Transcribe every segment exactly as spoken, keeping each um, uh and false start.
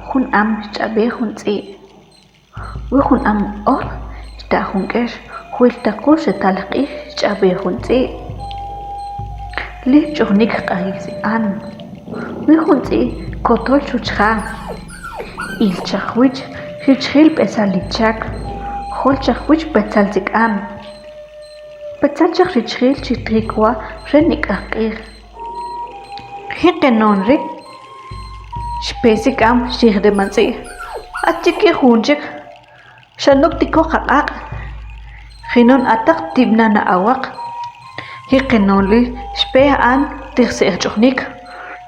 Jun am xch'abej jun tz'i'. Wi jun am oj xta' jun k'ex, jwil takux xtal jq'ij xch'abej jun tz'i'. Li' ch'ujnik jq'ajik tz'i' an. Wi jun tz'i' kotol xuchja. Ilchaj wich richjil b'etzal li chak. Jolchaj wich b'etzal tz'i' k'am. B'etzal chaj richjil chi tjik wa re nik'aj q'ij. Jikenon ri', xpe tz'i' k'am, xij re man tz'i'. Achike jun chik, xanuk tikoj aq'aq'. Jinon ataq tib'nana awaq. Jikenon li' xpe an tijse'ej ch'ujnik.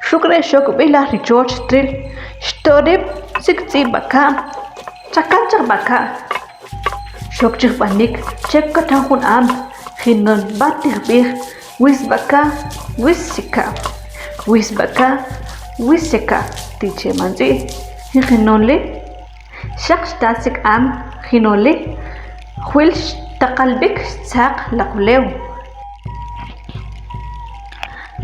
Xuk re xok b'ilaj ri choch tril. Xtorib' tz'i' tz'i' b'aka'. Chakan chaj b'aka'. Xok chij b'anik chek katjan jun am, jinon b'at tijb'ij, wis b'aka', wis xaka', wis b'aka', wis xaka', tiche man tz'i'. Jinon li', xak xtal tz'i' k'am, jinon li', jwil xtaqalb'ik xtzaq laq ulew.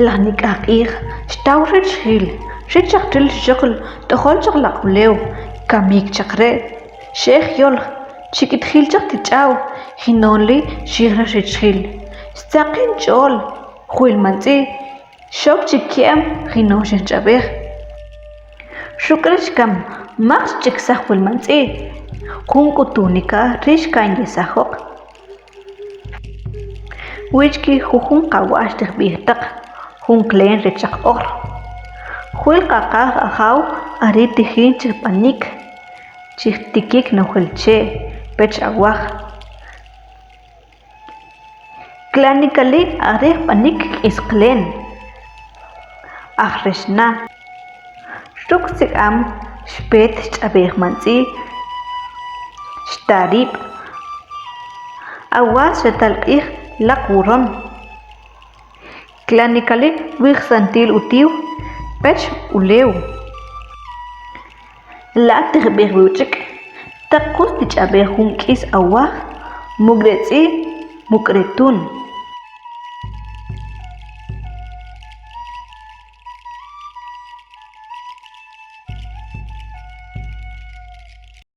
Laj nik'aj q'ij, xtaw richjil, richaj tril xokol, t'ojol chaj laq ulew, kamik chaj re'. Xej yol, chik'it jil chaj ti ch'aw, jinon li' xij re richjil. Xtzaqin ch'ol, jwil man tz'i', xok chi ki'em, jinon xej ch'abej. Xuk re xkam, mak xch'iksaj jwil man tz'i'. Jun k'utunika ri' xkan yesajoq. Wichki jujun qawa' xtijb'ijtaq, jun klen re chaq oj. Jwil qaqaj ajaw, ari tijin chij b'anik, chij tikik nojel che', pech awaj. Klanikali' ari jb'anik k'is klen. Aj rexna. Xuk tz'i' k'am xpet xch'abej man tz'i'. Xtarib'. Awas xatal q'ij laq wuron. Klanikali' wij santil utiw pech ulew. La' tijb'ej wi uch'ik, takux ti ch'abej jun k'is awaj, muk're tz'i', muk're tun.